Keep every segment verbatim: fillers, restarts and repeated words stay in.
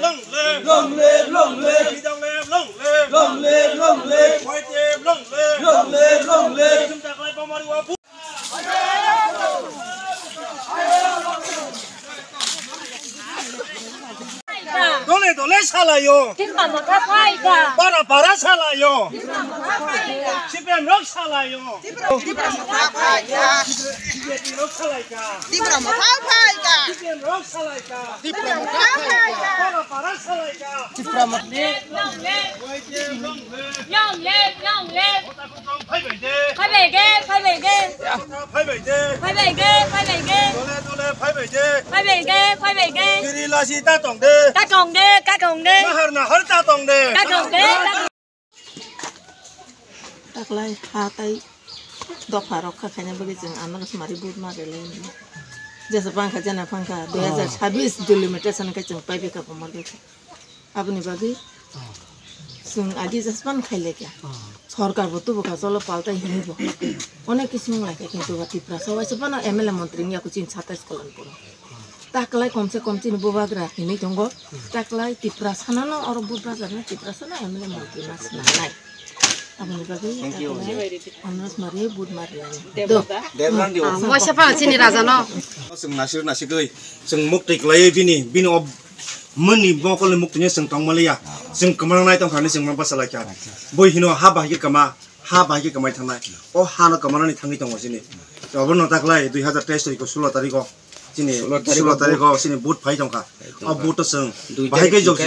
Long live! Long live! Long live! Long live! Long live! Long live! Long live! Long live! Long live! Long live! Long live! Long live! Dole dole salayo. Tipra Motha phaikha. Para para salayo. Tipra Motha phaikha. C P M rok salayo. Tipra Motha phaikha. B J P rok salaikha. Tipra Motha phaikha. C P M rok salaikha. Tipra Motha phaikha. Para para salaikha. Tipra Motha. Long live, long live. Long live, long live. Phaibai de, phaibai de. Phaibai de, phaibai de. Phaibai de, phaibai de. Dole dole phaibai de. Phaibai de, phaibai de. Kiri lasi ta tong de. Ta tong de, ta tong de. Nahar nahar ta tong de. Ta tong de, ta tong de. Taklai ha tai dopha rok kha khaina bagwi chwng ano smari vote ma rwlai. Jesa pangkha, jana pangkha, dui hazar sabis delimitation khe chwng paibai kha bo ma rwlai. Aboni bagwi chwng agi jaspan khailekya. Sorkar bo tubu kha, cholo paltai hinwi bo. Onek kisu wnglaikha, kintu ba Tiprasa waisa phano M L A montri wngya kho chini satais kolon puro. Taklai komse kom chini bubagra hinwi tongo. Taklai Tiprasa no oro budbajar no Tiprasa no M L A montri ma swnamnai. Aboni bagwi taklai Anuj Mari bud mari. Do. Waisa phano chini raja no. Chwng nasir nasigwi chwng mukti klaiwi bini, bini o Mani mokol ni mukti ni chwng tong maliya. Chwng kwmana nai tong thani chwng ma basa laikha. Boi hino ha bahai khe kwma, ha bahai khe kwmai thangnai. O ha no kwmana ni thangwi tongo chini. Obo no taklai dui hazar teis tarikh o, sulo tarikh o. Chini sulo tarikh o chini vote phai tongkha. O vote o chwng bahai khe jok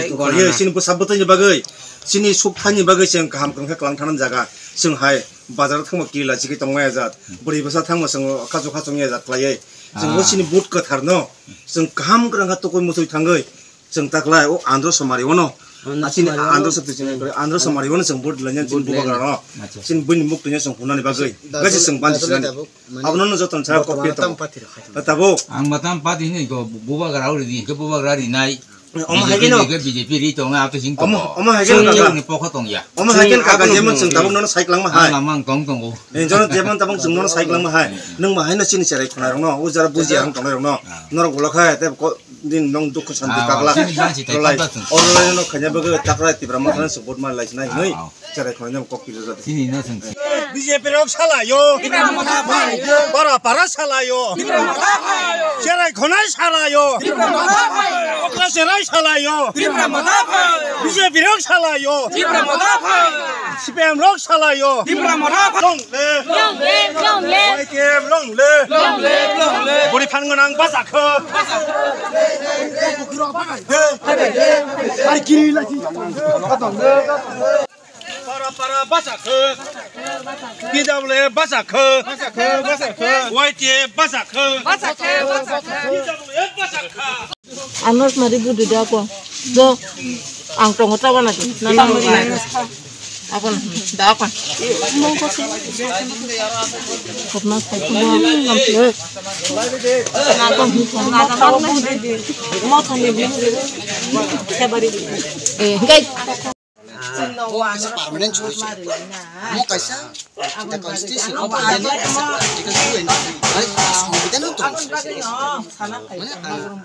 chini bwsa bwtwi ni bagwi, chini suk thani bagwi chwng kaham kwrwng khe kwlang thana jaga. Chwng hai bazar thangma kiri la chigwi tongmaya jat. Bwrwi bwsa thangma chwng khachu khachu ya jat klaiwi. Chwng o chini vote kwthar no chwng kaham kwrwng kha tukui muchwi thangwi. Chwng taklai o Andhra Somari o no. Andhra Somari o no. Andhra Somari o no chwng vote lainani chwng bubagra no. Chini buini mukti no chwng hunani bagwi. Gachi chwng bani sinani. Abono no joto sa kok pito. Tabuk. Ang matam pati ni go bubagra uri di ke bubagra ri nai. Omo hai khe no. B J P ri tongo ato sing tongo. Omo hai khe no. Ni pokho tongya. Omo hai khe no kaka jemon chwng tabuk nono sai kwlangma hai. Lamang tong tongo. Enjono jemon tabuk chwng nono sai kwlangma hai. Nwng ma hai no chini cherai khwnai rokno, o jara buji ang tongnai rokno. Norok ulo khai te ko din nong dukhu santi kagla. Oro lai no khanya bagwi takra Tipra Motha no support ma lai sinai hinwi cherai khwnai no kok pilo jati. Chini no chwng. B J P rok salayo. Para para salayo. Cherai khwnai salayo. Okra cherai salayo. B J P rok salayo. C P M rok salayo. Long live. Long live, long live. Y T F long live. Long live, long live. Bwrwi phan gwnang bachakho. Para para bachakho. P W A bachakho. Y T F bachakho. P W A bachakho. Anos mari budu da ko. Do. Ang tongo ta wana di. Na na mo na. Akon da akon. Mo ko se. Khopna sai ko ngam le. Na ko hi ko na ko budu di. Mo thani budu di. Sebari. Eh, gai. Bo kaisa permanent choice. Mo kaisa the constitution of India ni kaisa article two and three. Mane songbidhan no tong. Mane ang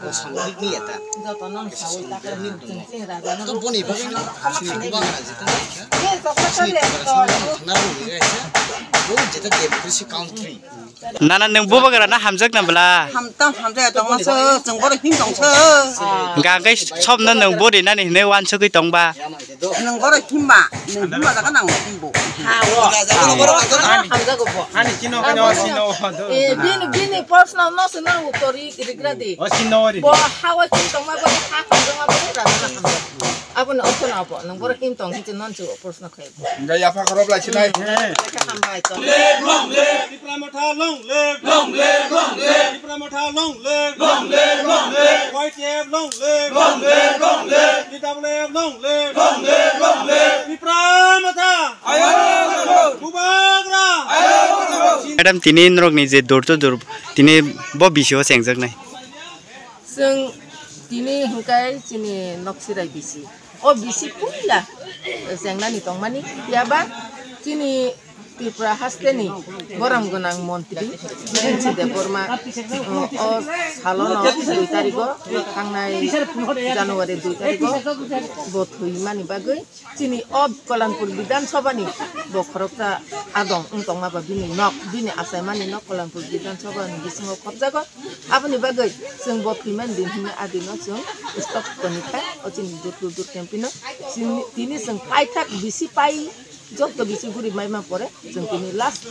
sanglik ni eta. Kaisa songbidhan no tong. To boni bagwi no sini bubagra jeta naikha. Sini bubagra sanglik thangna rwgwi kaisa. Bo jeta democracy country. Nana nwng bubagra na hamjak na bwla? Hamtam hamjak tongma se, chwng boro him tong se. Hwnkha hwnkhe sobno nwng bo rinani hinwi uansugwi tongba. Nwng boro himma, nwng himma jaga nang himbo. Ha, o. Ani, ani chino kanya o chino. Eh, bini, bini personal no se nang uttor ri-, rigra di. O chino ri. Bo ha o him tongma bo ha hamjakma bo rana hamjak. Abo no okhon abo, nwng boro him tong him se non se proshno. Hingke yapha khorok lai sinai. Long live, long live. Tipra Motha long live. Long live, long live. Tipra Motha long live. Long live, long live. Y T F long live. Long live, long live. T W F long live. Long live, long live. Tipra Motha. Ayo, ayo. Bubagra. Ayo, ayo. Madam, tini norokni je door to door, tini bo bisio chengjaknai. Chwng tini hwnkhe chini Noksirai bisi. O bisi puila chengnani tongmani. Phiya ba chini Tripura hasteni borom gwnang montri Rishi Debbarma, o, o salono dui tarigo, thangnai January dui tarigo bo thwimani bagwi chini o Kalanpur Bidhan Sabhani bo khoroksa adong wng tongma ba bini nok, bini achaimani nok Kalanpur Bidhan Sabhani bisingo khopjago. Aboni bagwi chwng bo thwimani din hwnwi adino chwng stop toni kha o chini dur dur dur campaign-o. Chini, tini chwng paithak bisi pai Joto bisi guri maima pore chwng tini last,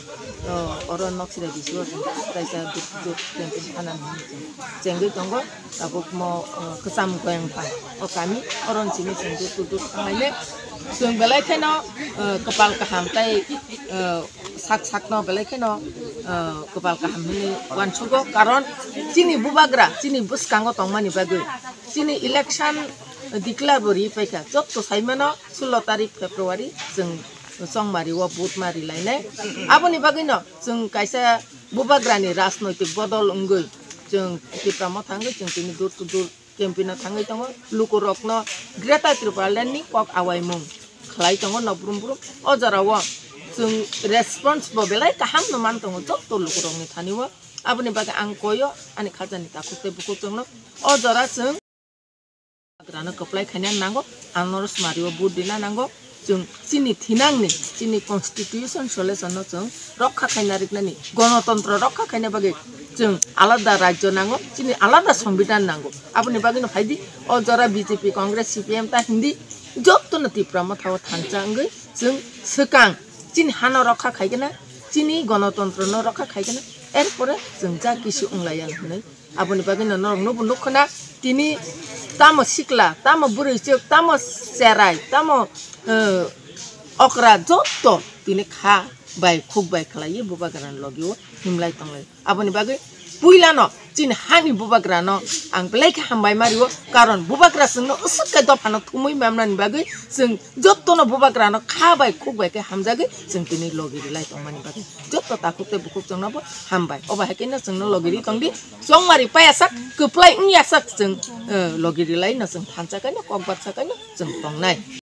o, oro nok sira bisi o chwng kaisa duk duk campaign khana nini chwng chengwi tongo. Tabuk mo, o, kwcham goyang pai o kami oro simi chwng duk duk duk thanglainai. Chwng belai kheno, o, kwpal kaham tei, o, sak sak no belai kheno, o, kwpal kaham hwnwi uansugo, karon chini bubagra chini bwskango tongmani bagwi chini election declare bo ri paikha. Joto saimano sullo tarik February chwng chongmari o vote ma rilainai. Aboni bagwino chwng kaisa bubagrani rajnoitik bodol wngwi chwng Tipra Motha wngwi chwng tini door to door campaign o thangwi tongo. Lukurokno Greater Tipraland ni kok awaimung khlai tongo no brum brum. O jorao chwng response bo belai kaham no man tongo joto lukurokni thani o. Aboni bagwi ang koyo ani khajani takhuk tei bukhuk chwngno o jora chwng Bubagrano kwplai khaina nango, ang norok smario vote rina nango. Chwng chini thinangni, chini constitution solution no chwng rokha khaina riknani, gonotontro rokha khaina bagwi chwng alada rajyo nango, chini alada sombidhan nango. Aboni bagwino phaidi o jora B J P, Congress, C P M ta hindi, jotono Tipra Motha o thansa wngwi chwng swkang chini hano rokha khaigwna, chini gonotontro no rokha khaigwna, erpore chwng ja kisu wnglaiya hinwi. Aboni bagwino norokno bo nukho na, tini tamo sikla, tamo bwrwichwk, tamo cherai, tamo, eh, okra, joto tini kha bai khuk bai khlaiwi bubagrani logio himlai tonglai. Aboni bagwi puilano chini hani bubagrano ang belai khe hambai ma rio, karon bubagra chwngno aswk khe dophano thumwi mamnani bagwi chwng jotono bubagrano kha bai khuk bai khe hamjagwi chwng tini logi rilai tongmani bagwi joto takhuk tei bukhuk chwngno bo hambai. Obo hai khe no chwngno logi ri tongdi. Chongmari payasak, kwplai wngyasak chwng, eh, logi rilai no chwng thansa kaino, kokbarsa kaino chwng tongnai.